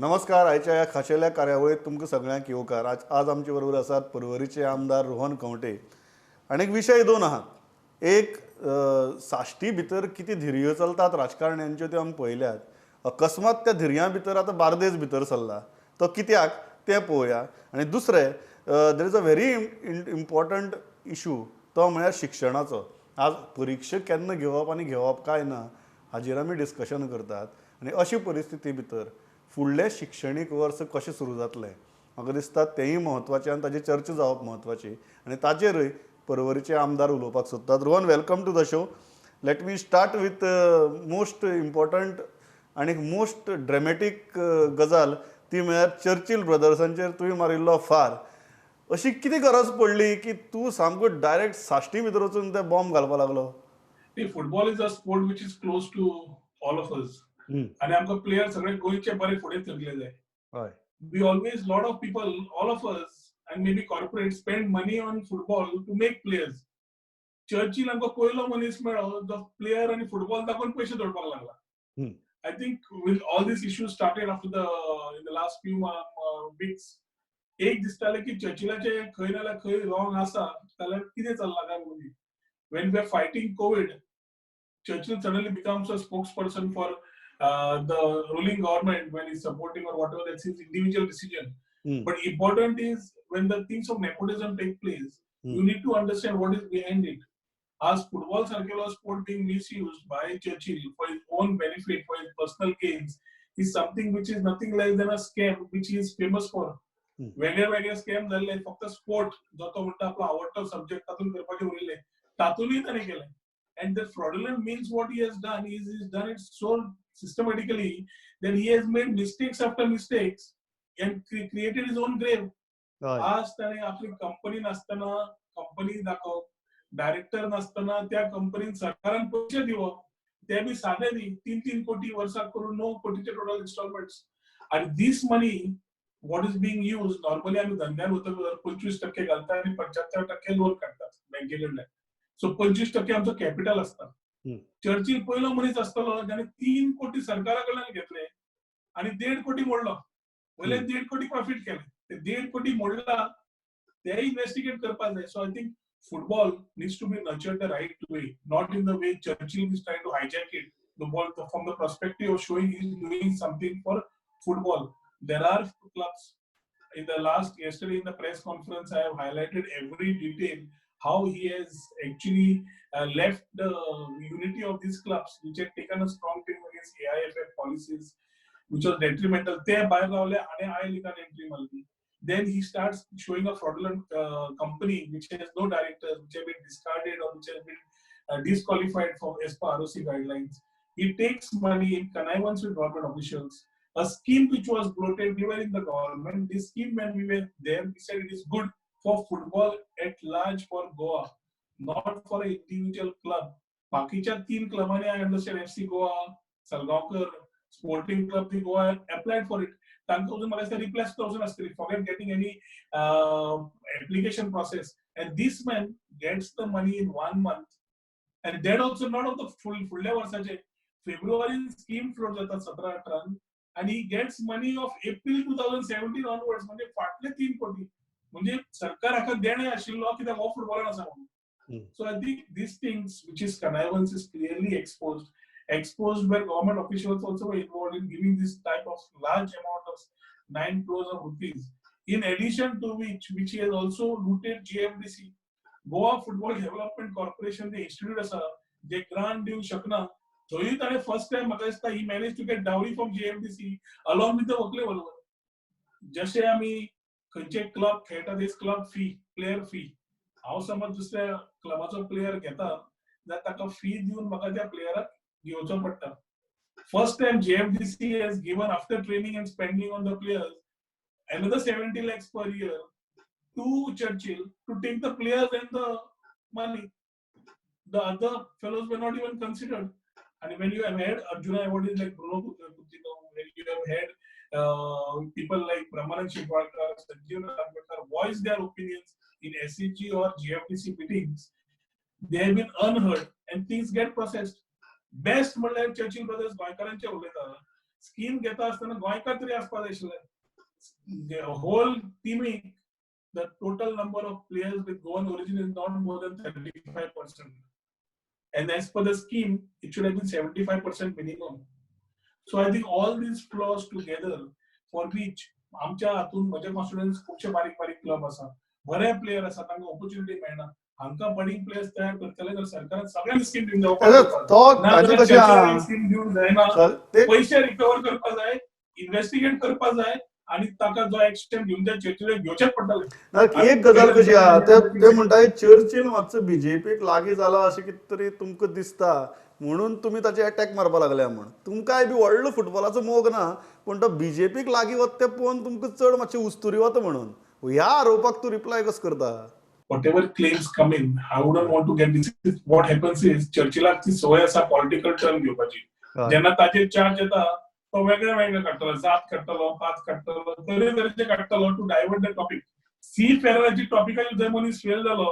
नमस्कार. आयच्या ह्या खाशेल्या कार्यावळीत तुमकां सगळ्यांक येवकार. आज आमचे बरोबर आसात पर्वरीचे आमदार रोहन खंवटे. आनी एक विशय दोन आहात. एक, साश्टी भितर कितें धिरयो चलतात राजकारण्यांच्यो त्यो आमी पळयल्यात. अकस्मात त्या धिरयां भितर आतां बार्देज भितर सरला, तो कित्याक तें पळोवया. आनी दुसरें, there is a very important issue, तो म्हळ्यार शिक्षणाचो. आज परिक्षा केन्ना घेवप आनी घेवप काय ना हाजेर आमी डिस्कशन करतात. आनी अशी परिस्थिती भितर फुडलें शिक्षणीक वर्स कशें सुरू जातलें, म्हाका दिसता तेंय म्हत्वाचें आनी ताजी चर्चा जावप म्हत्वाची. आनी ताचेरूय पर्वरीचे आमदार उलोवपाक सोदतात. Rohan, welcome to the show. Let me start with most important आनी मोस्ट ड्रेमेटीक गजाल, ती म्हळ्यार चर्चिल ब्रदर्सांचेर तुवें मारिल्लो फार. अशी कितें गरज पडली की तूं सामको डायरेक्ट साश्टी भितर वचून ते बॉम्ब घालपाक लागलो? Football is a sport which is close to all of us आणि आमकां प्लेयर सगळे गोंयचे बरे फुडें सरले जाय. We always, lot of people, all of us and maybe corporate, spend money on football to make players. Churchill आमकां पयलो मनीस मेळ्ळो जो प्लेयर आनी फुटबॉल दाखोवन पयशे जोडपाक लागला. I think with all these issues started after the in the last few weeks, एक दिसतालें की चर्चिलाचे खंय ना जाल्यार खंय रॉंग आसा जाल्यार कितें चल्लां काय म्हणून. When we are fighting COVID, Churchill suddenly becomes a spokesperson for the ruling government when he's supporting or whatever, that's his individual decision. But important is when the things of nepotism take place, you need to understand what is behind it. As football circular sport being misused by Churchill for his own benefit, for his personal gains, is something which is nothing less than a scam which he is famous for. वेगळे वेगळे scam जाल्ले. फक्त sport जो तो म्हणटा आपलो आवडटो subject, तातूंत करपाचे उरिल्ले, तातूंतय ताणें केलें. And the fraudulent means, what he has done is he's done it so systematically that he has made mistakes after mistakes and created his own grave. आज ताणें आपली कंपनी नासतना कंपनी दाखोवप, डायरेक्टर नासतना त्या कंपनीन सरकारान पयशे दिवप, ते बी सादे न्ही, 3-3 कोटी वर्साक करून 9 कोटीचे टोटल इन्स्टॉलमेंट्स. आणि this money what is being used, normally आमी धंद्यान वतकच 25% घालता आनी 75% लोन काडटात बँके कडल्यान. सो 25% आमचो कॅपिटल आसता. चर्चिल पयलो मनीस आसतलो ज्याने 3 कोटी सरकारा कडल्यान घेतले आणि 1.5 कोटी मोडलो. पयले 1.5 कोटी प्रॉफिट केले, ते 1.5 कोटी मोडला, ते इन्व्हेस्टिगेट करपाक जाय. So I think football needs to be nurtured the right way, not in the way Churchill is trying to hijack it. The ball from the perspective of showing he's doing something for football. There are clubs. In the last yesterday in the press conference, I have highlighted every detail how he has actually left the unity of these clubs, which had taken a strong team against AIFF policies, which was detrimental. ते भायर रावले आणि I लिगान entry मारली. Then he starts showing a fraudulent company which has no directors, which have been discarded or which has been disqualified from as per ROC guidelines. He takes money in connivance with government officials. A scheme which was bloated, we were in the government. This scheme, when we were there, we said it is good for football at large for Goa, not for an individual club. बाकीच्या तीन क्लबांनी, I understand, FC Goa, Salgaonkar, sporting club the Goa applied for it. तांकां अजून म्हाका दिसता reply सुद्दां वचून आसतली. Forget getting any application process, and this man gets the money in one month and that also not of the full. फुडल्या वर्साचे फेब्रुवारीन scheme float जाता 17-18 आणि gets money of April 2017 onwards, म्हणजे फाटले 3 कोटी. म्हणजे सरकार हाका देणें आशिल्लो कित्याक हो फुटबॉलान आसा म्हणून. So I think these things, which is connivance, is clearly exposed, where government officials also were involved in giving this type of large amount of 9 crores of rupees. In addition to which he has also looted GFDC, Goa Football Development Corporation, the institute आसा जे grant दिवंक शकना, थंय ताणें first time म्हाका दिसता he manage to get dowry from GFDC along with the व्हंकले बरोबर. जशे आमी खंयचे क्लब खेळटा, this club fee, player fee, हांव समज दुसऱ्या क्लबाचो प्लेयर घेता जाल्यार ताका फी दिवन म्हाका त्या प्लेयराक घेवचो पडटा. First time GFDC has given, after training and spending on the players, another 70 lakhs per year to Churchill to take the players and the money. The other fellows were not even considered. And when you have had Arjuna awardees like Bruno Coutinho, when you have had people like Brahmanand Shirwadkar, Sanjeev Nagvekar voice their opinions in SCG or GFDC meetings, they have been unheard and things get processed. Best म्हणल्यार Churchill brothers गोंयकारांचे उलयता. Scheme घेता आसतना गोंयकार तरी आसपा जाय आशिल्ले. होल टिमीक the total number of players with Goan origin is not more than 35%. And as per the scheme, it should have been 75% minimum. So I think all these flaws together, for which आमच्या हातून म्हज्या कॉन्स्टिट्युएन्स खुबशे बारीक बारीक club आसा, बरे player आसा, तांकां ऑपॉर्च्युनिटी मेळना. हांकां बडींग प्लेयर्स तयार करतले जाल्यार सरकारान सगळ्यांक स्कीम दिवंक जाय. स्कीम दिवंक जायना, पयशे रिकवर करपा जाय, इन्व्हेस्टिगेट करपा जाय आणि ताका जो एक्शन घेवन त्या चर्चील घेवचेच पडटले. एक गजाल कशी आहा, ते म्हणटा चर्चील मातसो बीजेपीक लागीं जाला अशें कितें तरी तुमकां दिसता म्हणून तुमी ताचे अटॅक मारपा लागल्या म्हण. तुमकांय बी व्हडलो फुटबॉलाचो मोग ना, पूण तो बीजेपीक लागीं वता तें पळोवन तुमकां चड मातशें उस्तुरी वता म्हणून ह्या आरोपाक तूं रिप्लाय कसो करता? Whatever claims come in, I wouldn't want to get this. What happens is चर्चिलाक ती संवय आसा पॉलिटिकल टर्न घेवपाची. जेन्ना ताचेर चार्ज येता तो वेगळे वेगळे काडटलो, जात काडटलो, पात काडटलो, तरे तरेचे काडटलो to divert the topic. C फेरराची टॉपिकाचेर जंय मनीस फेल जालो,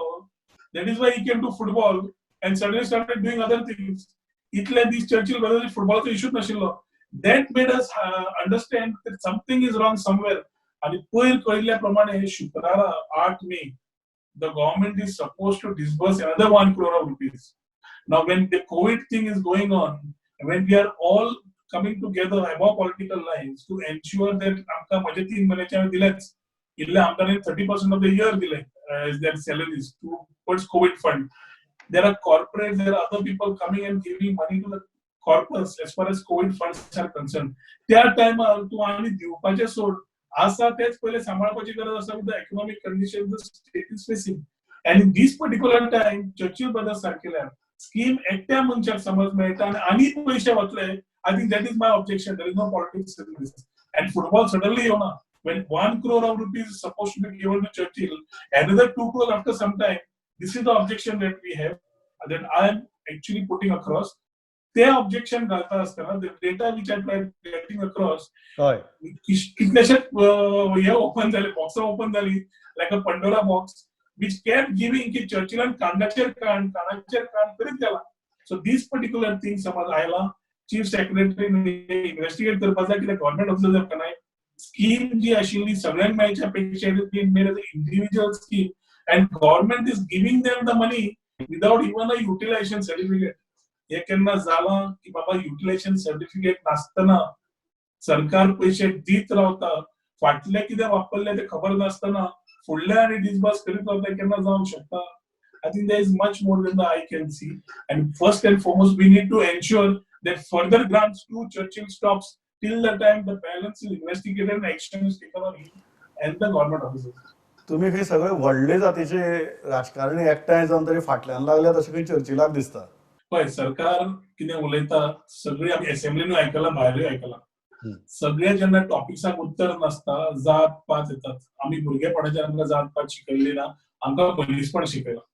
that is why he came to football and suddenly started doing other things. इतले दीस चर्चिल ब्रदर्स फुटबॉलाचो इश्यूच नाशिल्लो. That made us understand that something is wrong somewhere. आनी पयर कळिल्ल्या प्रमाणे शुक्रारा 8 मे the government is supposed to disburse another 1 crore of rupees. Now, when the COVID thing is going on, when we are all coming together above political lines to ensure that आमकां म्हजे 3 म्हयन्याचे हांवें दिलेच, इल्ले आमदारांनी 30% of the year दिले as their salaries towards COVID fund. There are corporates, there are other people coming and giving money to the corpus as far as COVID funds are concerned. त्या टायमार तूं आनी दिवपाचें सोड, आसा तेच पयले सांबाळपाची गरज आसा with the economic condition the state is facing. And in this particular time Churchill Brothers सारकेल्या स्कीम एकट्या मनशाक समज मेळटा आनी पयशे वतले. I think that is my objection. There is no politics in this. And football suddenly येवना. When 1 crore of rupees is supposed to be given to Churchill, another 2 crore after some time, this is the objection that we have, that I am actually putting across. ते objection घालता आसतना the data which I try getting across, कितलेशेच हे open जाले, बॉक्सां open जाली like a Pandora box which kept giving की चर्चिलान कांडाचेर कांड, कानाचेर कांड करीत गेला. सो दीस पर्टिक्युलर थिंग समज आयला, चीफ सेक्रेटरी इन्व्हेस्टिगेट करपाक जाय कित्याक गव्हर्मेंट ऑफिसर काय स्कीम जी आशिल्ली सगळ्यांक मेळच्या पेक्षा made as individual scheme and government is giving them the money without even a utilization certificate. हे केन्ना जालां की बाबा युटिलायझेशन सर्टिफिकेट नासतना सरकार पयशे दीत रावता, फाटले कितें वापरले ते खबर नासतना फुडले आनी डिसबर्स करीत रावता, केन्ना जावंक शकता? I think there is much more than the eye can see. And first and foremost, we need to ensure that further grants to Churchill stops till the time the balance is investigated and action is taken on him and the government officers. तुम्ही खंय सगळे व्हडले जातीचे राजकारणी एकठांय जावन तरी फाटल्यान लागल्यात अशें खंय चर्चिलाक दिसता. पळय, सरकार कितें उलयता सगळी आमी असेंब्लीनूय आयकलां, भायरूय आयकलां. सगळे जेन्ना टॉपिक्साक उत्तर नासता जात पात येतात. आमी भुरगेपणाच्यान आमकां जात पात शिकयल्ली ना, आमकां मनीसपण शिकयलां.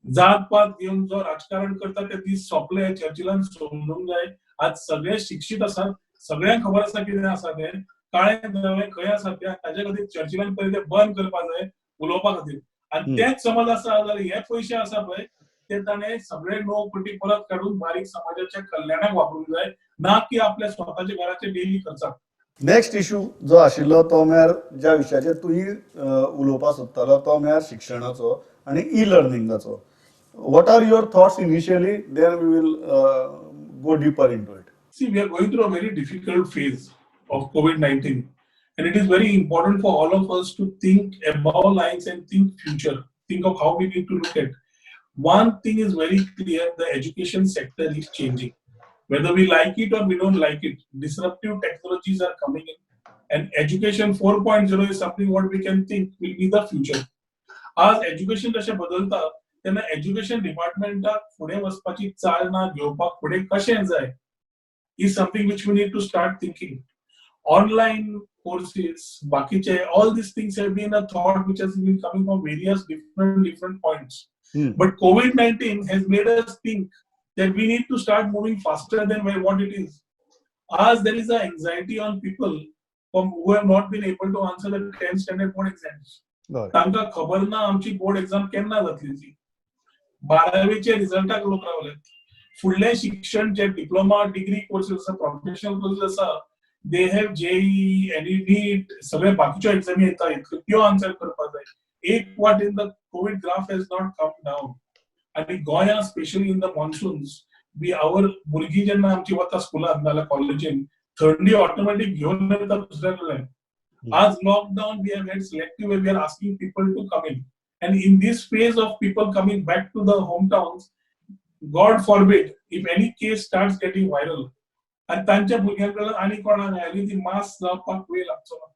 जात पात घेवन जो राजकारण करता ते दीस सोंपले. चर्चिलान समजूंक जाय. आज सगळे शिक्षीत आसात, सगळ्यांक खबर आसा कितें आसा तें, काळें धवें खंय आसा तें. ताजे खातीर चर्चिलान पयलीं तें बंद करपा जाय उलोवपा खातीर. आनी तेच समज आसा जाल्यार हे पयशे आसा पळय ते ताणें सगळे 9 कोटी परत काडून बारीक समाजाच्या कल्याणाक वापरूंक जाय, ना की आपल्या स्वताच्या घराचे डेली खर्चाक. नेक्स्ट इशू जो आशिल्लो तो म्हळ्यार ज्या विशयाचेर तुमी उलोवपाक सोदतालो तो म्हळ्यार शिक्षणाचो आनी E लर्निंगाचो. What are your thoughts initially, then we will go deeper into it. See, we are going through a very difficult phase of COVID-19, and it is very important for all of us to think above lines and think future, think of how we need to look at. One thing is very clear, the education sector is changing. Whether we like it or we don't like it, disruptive technologies are coming in, and education 4.0 is something what we can think will be the future. आज education जशें बदलता तेन्ना education डिपार्टमेंटाक फुडें वचपाची चालना घेवपाक फुडें कशें जाय is something which we need to start thinking. Online courses, बाकीचे, all these things have been a thought which has been coming from various different points. But COVID-19 has made us think that we need to start moving faster than what it is. As there is an anxiety on people who have not been able to answer the 10th standard board exams. तांकां खबर ना आमची board exam केन्ना जातली ती. 12वीचे रिझल्टाक लोक रावले. फुडलें शिक्षण जे डिप्लोमा डिग्री कोर्सेस आसा, प्रोफेशनल कोर्सेस आसा, They have JEE आनी नीट, सगळे बाकीच्यो एग्जामी येता, इतल्यो त्यो आन्सर करपाक जाय. एक what in the COVID graph has not come down आनी गोंया specially in the monsoons we our भुरगीं जेन्ना आमची वता स्कुलान नाल्यार कॉलेजीन, थंडी ऑटोमॅटीक घेवन येता दुसऱ्या कडल्यान. आज lockdown, we have had selective, we are asking people to come in, and in this phase of people coming back to the home towns, God forbid if any case start getting viral आनी तांच्या भुरग्यां कडल्यान आनी कोणाक आयली, ती मास जावपाक वेळ लागचो ना.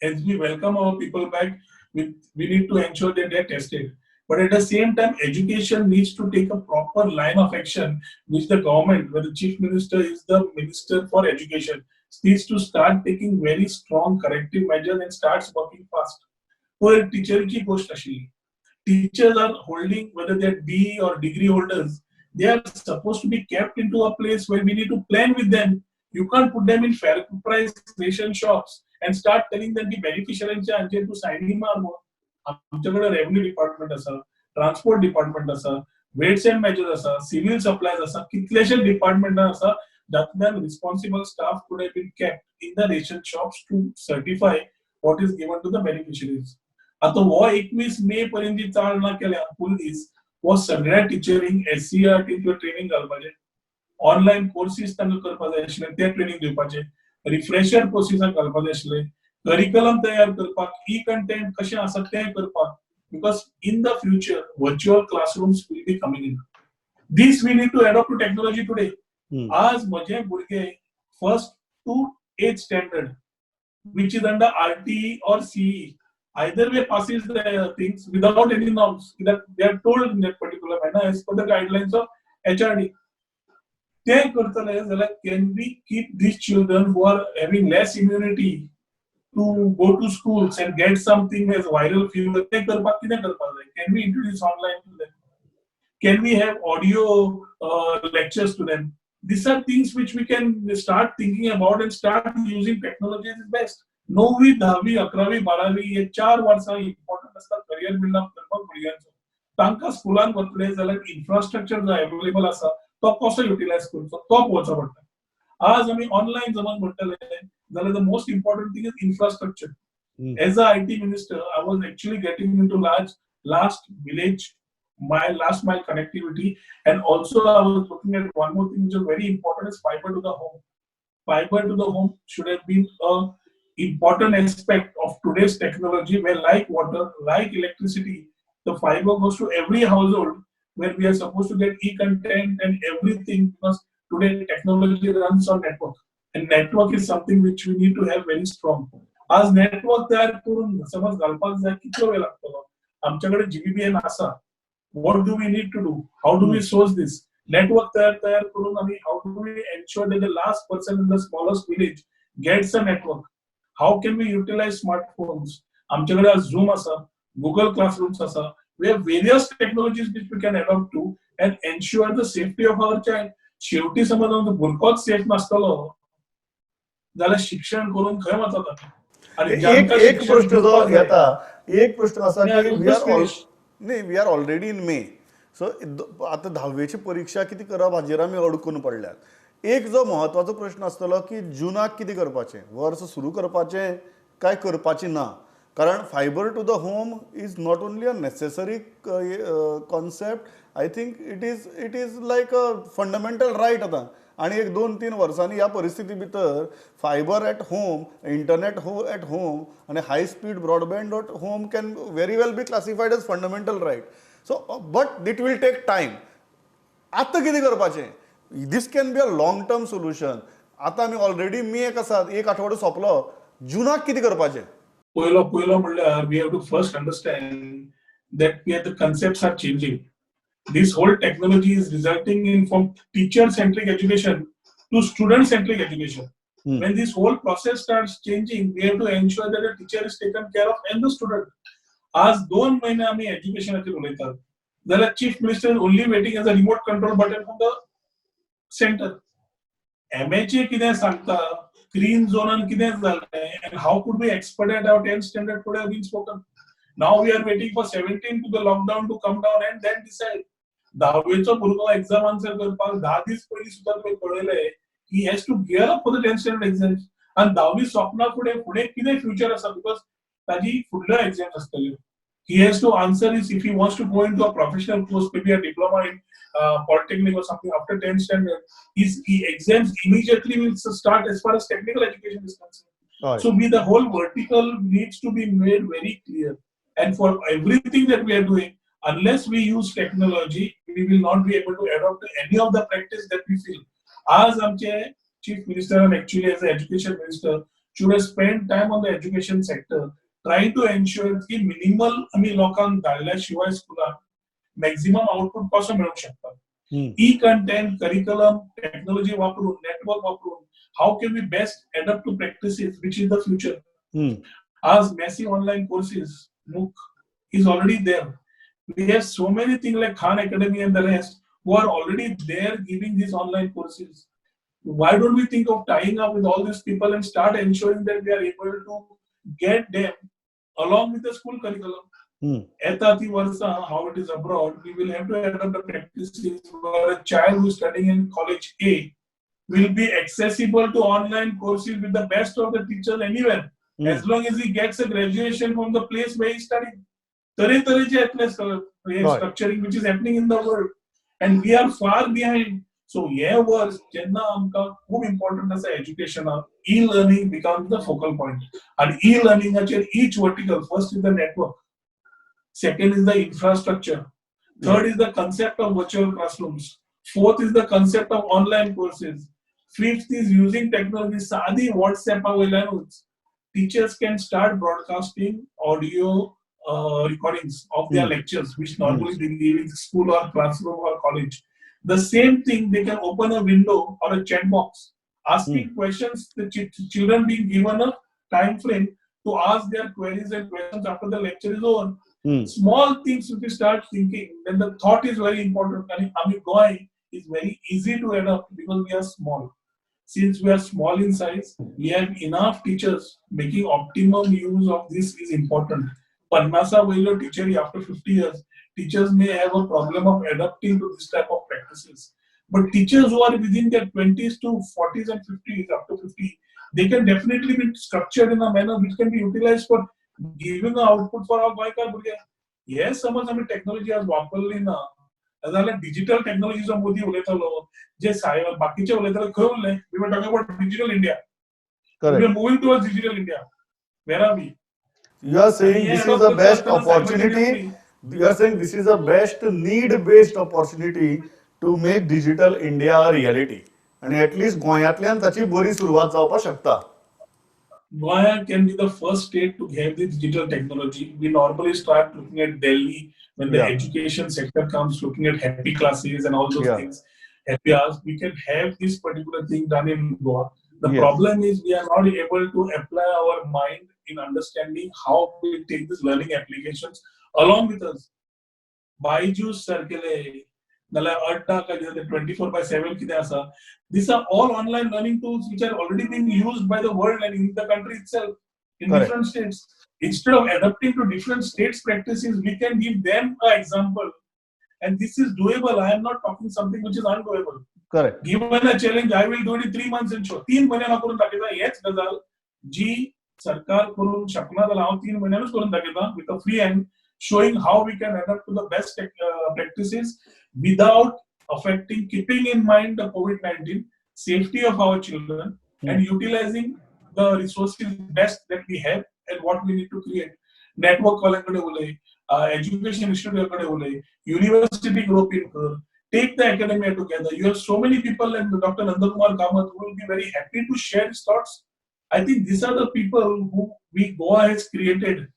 As we welcome our people back, we need to ensure that they're tested. But at the same time, education needs to take a proper line of action, which the government, where the chief minister is the minister for education, needs to start taking very strong corrective measures and starts working fast. पयर टिचरीची गोश्ट आशिल्ली. Teachers are holding, whether they're DE or degree holders, they are supposed to be kept into a place where we need to plan with them. You can't put them in fair price ration shops and start telling them की बेनिफिशियरींच्या हांचेर तूं सायनी मार म्हणून. आमच्याकडे revenue department आसा, transport department आसा, weights and measures आसा, civil supplies आसा, कितलेशे डिपार्टमेंटां आसा जातूंतल्यान responsible staff could have been kept in the ration shops to certify what is given to the beneficiaries. आतां हो 21 मे पर्यंत जी चाल ना केल्या पुलीस, हो सगळ्या टिचरींक एससीआरटी ट्रेनिंग घालपाचें, ऑनलायन कोर्सीस तांकां करपाक जाय आशिल्ले, ते ट्रेनिंग दिवपाचे, रिफ्रेशर कोर्सीसाक घालपाक जाय आशिल्ले, करिकलम तयार करपाक, ई कंटेंट कशें आसा तें करपाक, because in the future virtual classrooms will be coming in. This we need to adopt to technology today. आज म्हजे भुरगे first to eighth standard, which is under RTE or CE, either way passes the things without any norms that they are told in that particular manner as per the guidelines of HRD. ते करतले जाल्यार, can we keep these children who are having less immunity to go to schools and get something as viral fever? ते करपाक कितें करपाक जाय? Can we introduce online to them? Can we have audio lectures to them? These are things which we can start thinking about and start using technology as best. नववी, धावी, अकरावी, बारावी हे 4 वर्सां इम्पॉर्टंट आसता करियर बिल्डअप करपाक भुरग्यांचो. तांकां स्कुलान वतले जाल्यार इन्फ्रास्ट्रक्चर जो अवेलेबल आसा तो कसो युटिलायज करचो तो पळोवचो पडटा. आज आमी ऑनलायन समज म्हणटले जाल्यार, the most important thing is infrastructure. As a IT minister, I was actually getting into large last village mile, last mile connectivity, and also I was looking at one more thing which is very important, is fiber to the home. Fiber to the home should have been a important aspect of today's technology, where like water, like electricity, the fiber goes to every household, where we are supposed to get e-content and everything, because today technology runs on network and network is something which we need to have very strong. आज network तयार करून समज घालपाक जाय, कितलो वेळ लागतलो? आमच्याकडे जीबीबीएन आसा. What do we need to do? How do we source this network तयार तयार करून आमी how do we ensure that the last person in the smallest village gets a network? How can we utilize smartphones? आमच्याकडे आज zoom आसा, Google classrooms आसा. We have various technologies which we can adopt to and ensure the safety of our child. शेवटी समज आमचो भुरगोच safe नासतलो जाल्यार शिक्षण करून खंय वचत आमी? आणि एक जांकां एक शिक्षण प्रश्न जो दिवपाक जाय- येता, एक प्रश्न आसा नाही, की I we are just finish. न्ही, we are already in May, so आतां धावेची परिक्षा कितें करप हाजेर आमी अडकून पडल्यात. एक जो म्हत्वाचो प्रश्न आसतलो की जुनाक कितें करपाचें, वर्स सुरू करपाचें काय करपाचें ना? कारण fiber to the home is not only a necessary concept, I think it is like a fundamental right आतां. आनी एक दोन तीन वर्सांनी ह्या परिस्थिती भितर fiber at home, internet हो एट होम आनी high speed broadband at home can very well be classified as fundamental right. So, but it will take time. आतां कितें करपाचें? This can be a long term solution. आतां आमी already मेक आसात, एक आठवडो सोंपलो, जुनाक कितें करपाचें? पयलो पयलो म्हणल्यार, we have to first understand that we the concept are changing. This whole technology is resulting in from teacher centric education to student centric education. When this whole process starts changing, we have to ensure that the teacher is taken care of and the student. आज 2 महिने आमी एज्युकेशनाचेर उलयतात जाल्यार chief minister only waiting as a remote control button from the center. MHA कितें सांगता, green झोनान कितें जालें and how could we expedite our 10th standard could have been spoken. Now we are waiting for 17 to the lockdown to come down and then decide. धावेचो भुरगो exam answer करपाक 10 दीस पयलीं सुद्दां तुवें कळयलें. He has to gear up for the 10th standard exams. आनी धावी सोंपना फुडें फुडें कितें फ्युचर आसा, because ताजी फुडल्यो एग्जाम्स आसतल्यो. He has to answer is if he wants to go into a professional course, maybe a diploma in polytechnic or something after 10th standard, his exams immediately will start as far as technical education is concerned. So be the whole vertical needs to be made very clear. And for everything that we are doing, unless we use technology, we will not be able to adopt any of the practice that we feel. As आमचे Chief Minister and actually as the Education Minister should have spent time on the education sector, trying to ensure की minimal आमी लोकांक धाडल्या शिवाय स्कुलाक maximum output कसो मेळूंक शकता. ई कंटेंट, करिक्युलम, टेक्नॉलॉजी वापरून, नेटवर्क वापरून, how can we best adapt to practices which is the future. आज massive online courses, MOOC is already there. We have so many things like Khan Academy and the rest who are already there giving these online courses. Why don't we think of tying up with all these people and start ensuring that we are able to get them along with the school curriculum? येता ती वर्सां, how it is abroad, we will have to adopt the practices where a child who is studying in college A will be accessible to online courses with the best of the teachers anywhere, as long as he gets a graduation from the place where he is studying. तरेतरेचे येतले structuring which is happening in the world, and we are far behind. So हे वर्स जेन्ना आमकां खूब important आसा एज्युकेशनाक, e-learning becomes the focal point. आनी E लर्निंगाचेर each vertical, first is the network, second is the infrastructure, third is the concept of virtual classrooms, fourth is the concept of online courses, fifth is using technology. सादी व्हॉट्सॅपा वयल्यानूच teachers can start broadcasting audio recordings of their lectures, which normally they give in school or classroom or college. The same thing, they can open a window or a chat box, asking questions, the children being given a time frame to ask their queries and questions after the lecture is over. Small things, if you start thinking, then the thought is very important. And I mean, Goa is very easy to adopt because we are small. Since we are small in size, we have enough teachers. Making optimum use of this is important. पन्नासा वयल्यो टिचरी, after 50 years, teachers may have a problem of adapting to this type of practices. But teachers who are within their 20s to 40s and 50s, up to 50, they can definitely be structured in a manner which can be utilized for giving an output for our गोंयकार भुरगे. हे समज आमी technology आज वापरली ना जाल्यार, digital टॅक्नॉलॉजीचो Modi उलयतालो, जे सायबर बाकीचे उलयताले, खंय उरले? We were talking about Digital India. We Correct. Are moving towards Digital India. Where are we? You are saying this is the best opportunity. You are saying this is the best need-based opportunity to make Digital India a reality. आणि at least गोंयांतल्यान ताची बरी सुरवात जावपाक शकता. Goa can be the first state to have the digital technology. We normally start looking at Delhi when the education sector comes, looking at happy classes and all those things. Happy hours. We can have this particular thing done in Goa. The problem is we are not able to apply our mind in understanding how we take these learning applications along with us. Byju's सारकेले नाल्यार अड्डा काय 24/7 कितें आसा, these are all online learning tools which are already being used by the world and in the country itself in Correct. Different states. Instead of adapting to different states' practices, we can give them an example. And this is doable. I am not talking something which is undoable. Correct Given a challenge, I will do it in 3 months and show. 3 म्हयन्यान हांव करून दाखयता. हेच गजाल जी सरकार करूंक शकना जाल्यार हांव 3 म्हयन्यानूच करून दाखयता with a free hand, showing how we can adapt to the best practices without affecting, keeping in mind the COVID-19, safety of our children, and utilizing the resources best that we have and what we need to create. Network वाल्यांकडे उलय, education institute कडे उलय, university grope in कर, take the academia together. You have so many people like Dr. Nandakumar Kamath who will be very happy to share his thoughts. I think these are the people who we Goa has created.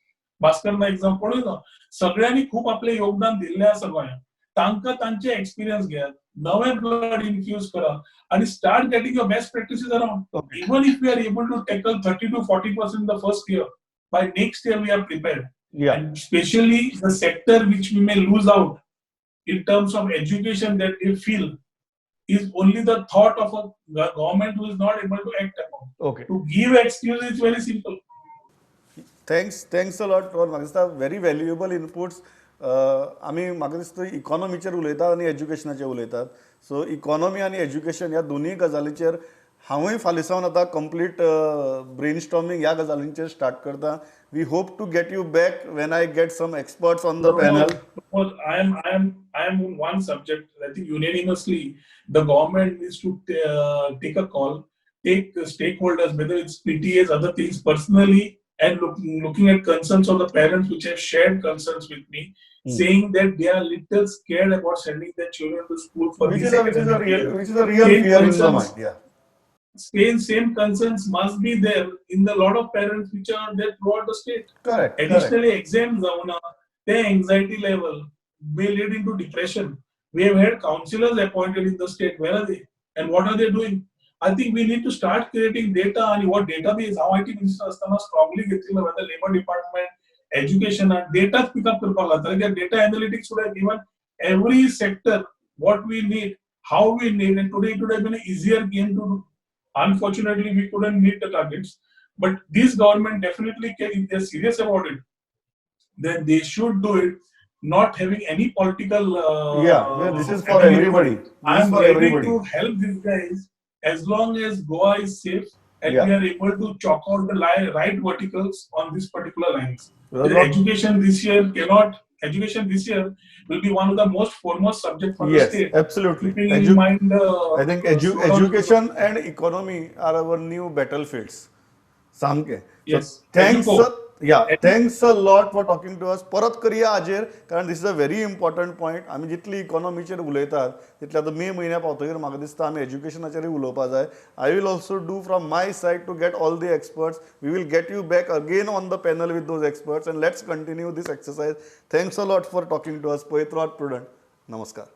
Bhaskar Naik जावं कोणूय जावं, सगळ्यांनी खूप आपलें योगदान दिल्लें आसा गोंयांत. तांकां तांचे एक्सपिरियन्स घेयात, नवे ब्लड इन्फ्यूज करा आणि start getting your best practices around. Even if we are able to tackle 30 to 40% the first year, by next year we are prepared. And especially the sector which we may lose out in terms of education that they feel is only the thought of a government who is not able to act upon. To give excuse is very simple. Thanks, thanks a lot. म्हाका दिसता very valuable inputs. आमी म्हाका दिसता इकॉनॉमीचेर उलयतात आनी एज्युकेशनाचेर उलयतात. So economy आनी education ह्या दोनूय गजालीचेर हांवूय फाल्यां सावन आतां कंप्लीट ब्रेन स्टॉर्मिंग ह्या गजालींचेर स्टार्ट करता. We hope to get you back when I get some experts on the panel. I am on one subject. I think unanimously the government needs to take a call, take the stakeholders, whether it's PTAs, other things, personally, and looking at concerns of the parents which have shared concerns with me, saying that they are little scared about sending their children to school for Which this is a, which is a academic real year. Which is a real Same fear in the concerns. Mind. Yeah. Same concerns must be there in the lot of parents which are there throughout the state. Correct. Correct. Additionally, exams जावना, ते anxiety level may lead into depression. We have had counselors appointed in the state. Where are they? And what are they doing? I think we need to start creating data आणि what database हांव IT minister आसतना strongly घेतिल्लो, whether labor department, education and data pick up करपाक लागता, कित्याक data analytics would have given every sector what we need, how we need, and today it would have been an easier game to do. Unfortunately, we couldn't meet the targets, but this government definitely can. If they're serious about it, then they should do it, not having any political Yeah, this is for avenue. Everybody. This I is am for ready everybody. To help these guys as long as Goa is safe and we are able to chalk out the right verticals on these particular lines. Well, The education this year cannot education this year will be one of the most foremost subject for the state. Absolutely. Keeping in mind, I think slowdown- education and economy are our new battlefields. सामके. Yes. Thanks. Educo. Yeah, thanks a lot for talking to us. परत करया हाजेर, कारण this is a very important point. आमी जितली इकॉनॉमीचेर उलयतात तितले आतां मे म्हयन्या पावतकीर म्हाका दिसता आमी एज्युकेशनाचेरूय उलोवपा जाय. I will also do from my side to get all the experts. We will get you back again on the panel with those experts and let's continue this exercise. Thanks a lot for talking to us. पळयत रावात prudent. नमस्कार.